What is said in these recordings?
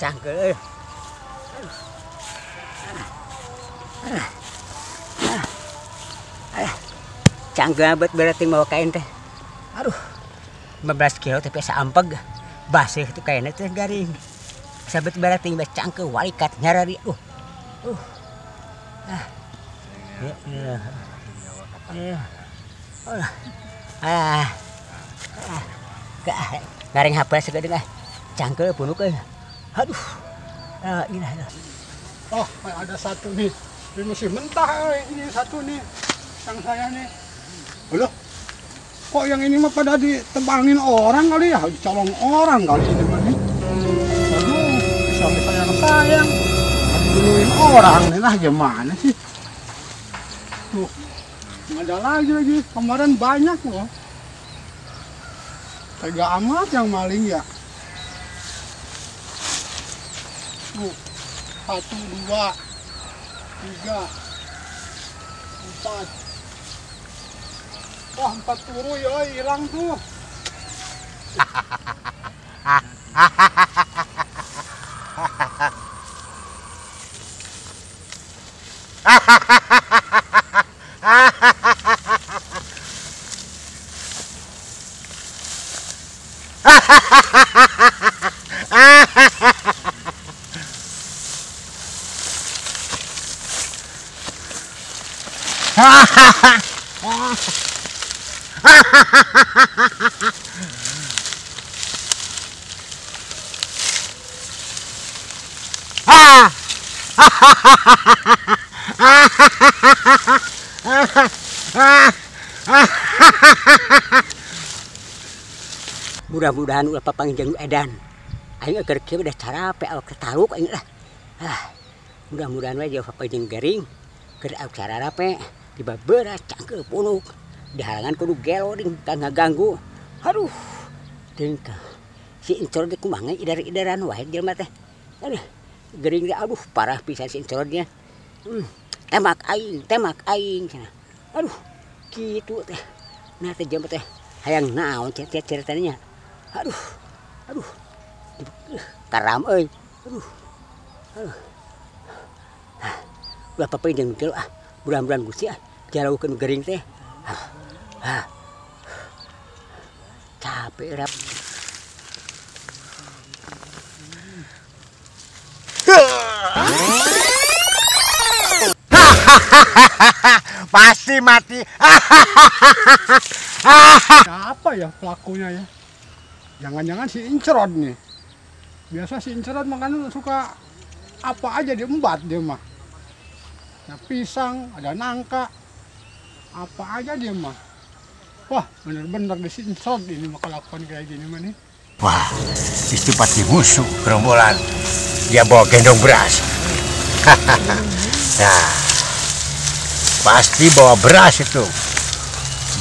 Cangkel euy. Cangkel abet berarti mau kain teh. Aduh. 15 kilo tapi saampeg. Basih itu kainnya teh garing. Sabet berarti bas cangkel walikat nyarari. Ah. Ah. Garing hapal sagedeung ah. Cangkel punuk euy. Aduh, ini. Oh, ada satu nih. Ini masih mentah, ini satu nih. Yang saya nih. Loh, kok yang ini mah pada ditebangin orang kali ya? Dicolong orang kali ini mah nih. Aduh, bisa sayang-sayang. Duluin orang nih lah, gimana sih? Tuh, nggak ada lagi. Kemarin banyak loh. Tega amat yang maling ya. 1, 2, 3, 4. Wah, 4 turu ya hilang tuh. Mudah-mudahan ulah papanggih jeung edan. Aing keur kieu udah carape awak ketaruk aing lah. Mudah-mudahan we jauh papanggih jeung gering. Keur awak cararape tiba beras cangkel punuk. Dihalangan kudu gelo ding kan ngaganggu. Aduh. Ding si Encrod teh kumaha idar-idaran wae jelema teh. Aduh. Gering teh aduh parah pisan si Encrodnya. Tembak aing cenah. Aduh, kitu teh. Nah teh jelema teh hayang naon ceritanya. Aduh. Aduh. Karam euy. Aduh. Aduh. Ulah papanggih jeung gelo ah. Mudah-mudahan Gusti ah jalaukeun gering teh. Ah. Capek rap. Pasti mati. Siapa ya pelakunya ya? Jangan-jangan si Encrod nih. Biasa si Encrod makan suka apa aja diembat dia mah. Ada pisang, ada nangka, apa aja dia mah. Wah, bener-bener di si Encrod ini mah kelakuan kayak gini mah nih. Wah, itu pasti musuh gerombolan. Dia bawa gendong beras. Nah, pasti bawa beras itu.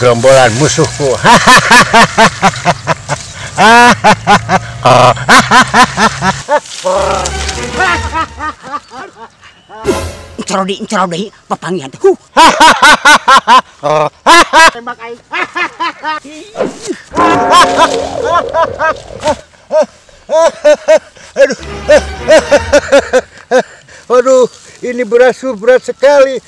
Gerombolan musuhku. Encrodi papanggihan teh. Tembak aing. Aduh. Aduh, ini beras berat sekali.